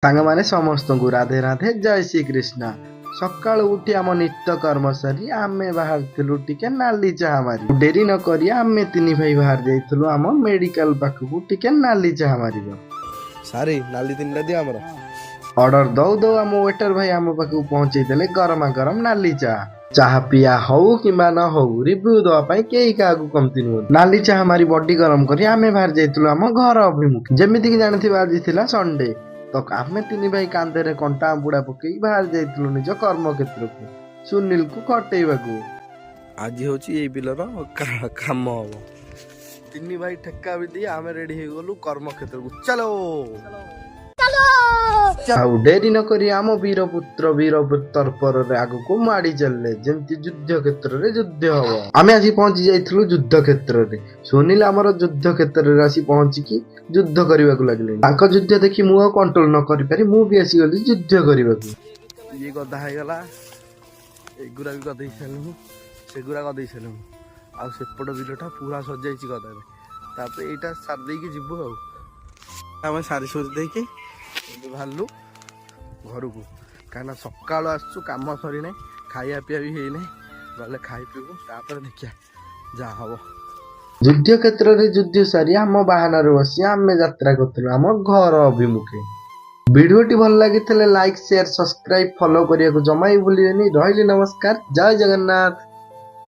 ସାଙ୍ଗମାନେ, ସମସ୍ତଙ୍କୁ ରାଧେ ରାଧେ, ଜୟ ଶ୍ରୀ କୃଷ୍ଣ। ସକାଳୁ ଉଠି ଆମ ନିତ୍ୟ କର୍ମ ସାରି ଆମେ ବାହାରିଥିଲୁ ଟିକେ ନାଲି ଚାହା ମାରି। ଡେରି ନ କରି ଆମେ ତିନି ଭାଇ ବାହାରି ଯାଇଥିଲୁ ଆମ ମେଡିକାଲ ପାଖକୁ ଟିକେ ନାଲି ଚାହା ମାରିବା। ସାରି, ନାଲି ତିନିଟା ଦିଅ ଆମର। ଅର୍ଡର ଦଉ ଦଉ ଆମ ୱେଟର ଭାଇ ଆମ ପାଖକୁ ପହଞ୍ଚେଇ ଦେଲେ ଗରମା ଗରମ ନାଲି ଚାହା। ଚାହା ପିଆ ହଉ କିମ୍ବା ନ ହଉ, ରିଭ୍ୟୁ ଦବା ପାଇଁ କେହି କାହାକୁ କମତି ନୁହନ୍ତି। ନାଲି ଚାହା ମାରି ବଡି ଗରମ କରି ଆମେ ବାହାରି ଯାଇଥିଲୁ ଆମ ଘର ଅଭିମୁଖେ। ଯେମିତିକି ଜାଣିଥିବା, ଆଜି ଥିଲା ସଣ୍ଡେ। ତ ଆମେ ତିନି ଭାଇ କାନ୍ଧରେ କଣ୍ଟା ଆମ୍ବୁଡା ପକେଇ ବାହାରି ଯାଇଥିଲୁ ନିଜ କର୍ମକ୍ଷେତ୍ରକୁ, ସୁନୀଲକୁ ଖଟେଇବାକୁ। ଆଜି ହଉଛି ଏଇ ବିଲର କାମ ହବ। ତିନି ଭାଇ ଠେକା ବି ଦେଇ ଆମେ ରେଡି ହେଇଗଲୁ କର୍ମକ୍ଷେତ୍ରକୁ। ଚାଲୋ। ଆଉ ଡେରି ନ କରି ଆମ ବୀରପୁତ୍ର ବୀର ତର୍ପରରେ ଆଗକୁ ମାଡି ଚାଲିଲେ, ଯେମିତି ଯୁଦ୍ଧ କ୍ଷେତ୍ରରେ ଯୁଦ୍ଧ ହବ। ଆମେ ଆସି ପହଞ୍ଚି ଯାଇଥିଲୁ ଯୁଦ୍ଧ କ୍ଷେତ୍ରରେ। ସୁନୀଲ ଆମର ଯୁଦ୍ଧ କ୍ଷେତ୍ରରେ ଆସି ପହଞ୍ଚିକି ଯୁଦ୍ଧ କରିବାକୁ ଲାଗିଲେ। ତାଙ୍କ ଯୁଦ୍ଧ ଦେଖି ମୁଁ ଆଉ କଣ୍ଟ୍ରୋଲ ନ କରିପାରି ମୁଁ ବି ଆସିଗଲି ଯୁଦ୍ଧ କରିବାକୁ। ଇଏ ଗଦା ହେଇଗଲା, ଏଗୁରା ବି ଗଦେଇ ସାରିଲୁଣୁ, ସେଗୁରା ଗଦେଇ ସାରିଲୁଣୁ। ଆଉ ସେପଟ ବିଲଟା ପୁରା ସଜାଇଛି ଗଦାରେ। ତାପରେ ଏଇଟା ସାରି ଦେଇକି ଯିବୁ। ଆଉ ଆମେ ସାରି ସୁରି ଦେଇକି ଏବେ ବାହାରିଲୁ ଘରକୁ, କାହିଁକିନା ସକାଳୁ ଆସୁଛୁ, କାମ ସରିନାହିଁ, ଖାଇବା ପିଇବା ବି ହେଇନାହିଁ। ଗଲେ ଖାଇ ପିଇବୁ, ତାପରେ ଦେଖିବା ଯାହା ହବ। ଯୁଦ୍ଧ କ୍ଷେତ୍ରରେ ଯୁଦ୍ଧ ସାରି ଆମ ବାହାନାରେ ବସି ଆମେ ଯାତ୍ରା କରୁଥିଲୁ ଆମ ଘର ଅଭିମୁଖେ। ଭିଡିଓଟି ଭଲ ଲାଗିଥିଲେ ଲାଇକ୍, ସେୟାର, ସବସ୍କ୍ରାଇବ, ଫଲୋ କରିବାକୁ ଜମା ବି ଭୁଲିବେନି। ରହିଲି, ନମସ୍କାର, ଜୟ ଜଗନ୍ନାଥ।